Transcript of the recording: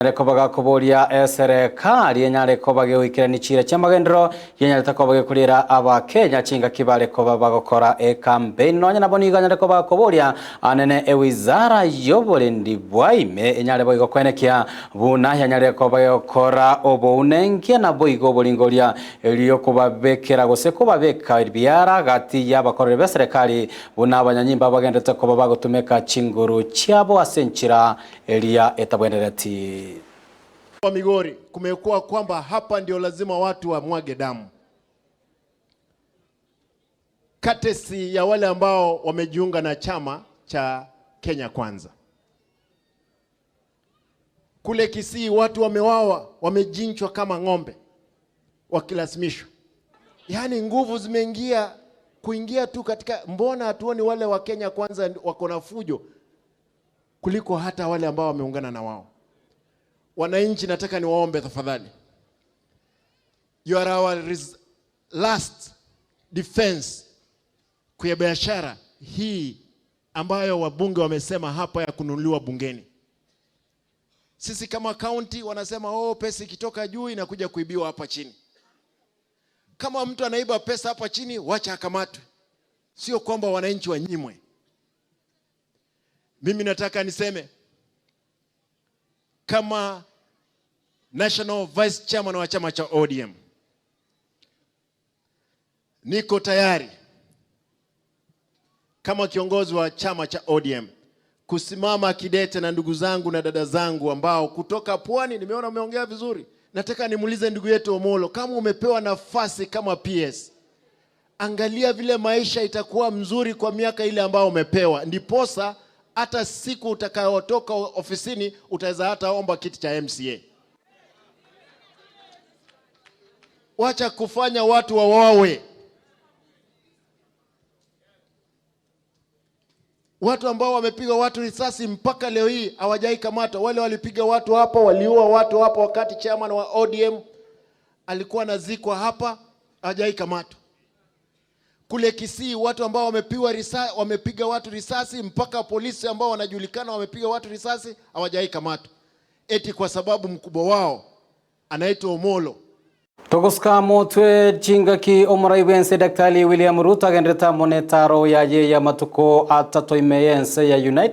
Koba gakoboria eserekari enyare koba gegoikerania chira chi'amagenderero yenyarete koba gekorera abakenya chingaki bare koba bagokora ecampaign. Nonya nabo nigo anyare koba gakoboria anene ewizara y'oborendi bwa ime enyare boigo koenekia buna yanyarire koba gegokora obounenkia naboigo oboringoria erio kobabekera gose kobabeka ebiara gati y'abakoreri b'eserekari buna abanyanyimba bagenderete koba bagotumeka chinguru chiabo ase enchera eria etabwenereti. Wa Migori kumekuwa kwamba hapa ndio lazima watu wamwage damu. Katesi ya wale ambao wamejiunga na chama cha Kenya Kwanza. Kule Kisii watu wamewawa, wamejinchwa kama ng'ombe wakilazimishwa. Yaani nguvu zimeingia kuingia tu katika, mbona hatuoni wale wa Kenya Kwanza wako na fujo kuliko hata wale ambao wameungana na wao. Wananchi, nataka niwaombe tafadhali, you are our last defense kwa biashara hii ambayo wabunge wamesema hapa ya kununuliwa bungeni. Sisi kama county wanasema oh, pesa ikitoka juu inakuja kuibiwa hapa chini. Kama mtu anaiba pesa hapa chini, wacha akamatwe, sio kwamba wananchi wanyimwe. Mimi nataka niseme kama National Vice Chairman wa chama cha ODM, niko tayari kama kiongozi wa chama cha ODM kusimama kidete na ndugu zangu na dada zangu ambao kutoka pwani, nimeona umeongea vizuri. Nataka nimuulize ndugu yetu Omolo, kama umepewa nafasi kama PS, angalia vile maisha itakuwa mzuri kwa miaka ile ambayo umepewa, ndiposa hata siku utakayotoka ofisini utaweza hata omba kiti cha MCA. Wacha kufanya watu wawawe. Watu ambao wamepiga watu risasi mpaka leo hii hawajai kamatwa. Wale walipiga watu hapa, waliua watu hapa wakati chairman wa ODM alikuwa anazikwa hapa, hawajai kamatwa. Kule Kisii watu ambao wamepiga risasi, wamepiga watu risasi mpaka polisi ambao wanajulikana wamepiga watu risasi hawajai kamatwa, eti kwa sababu mkubwa wao anaitwa Omolo. Togoska motwe chingaki omorai bwense Daktari William Ruto agenderete monetaro yaye ya matuko atatu ime yense ya United.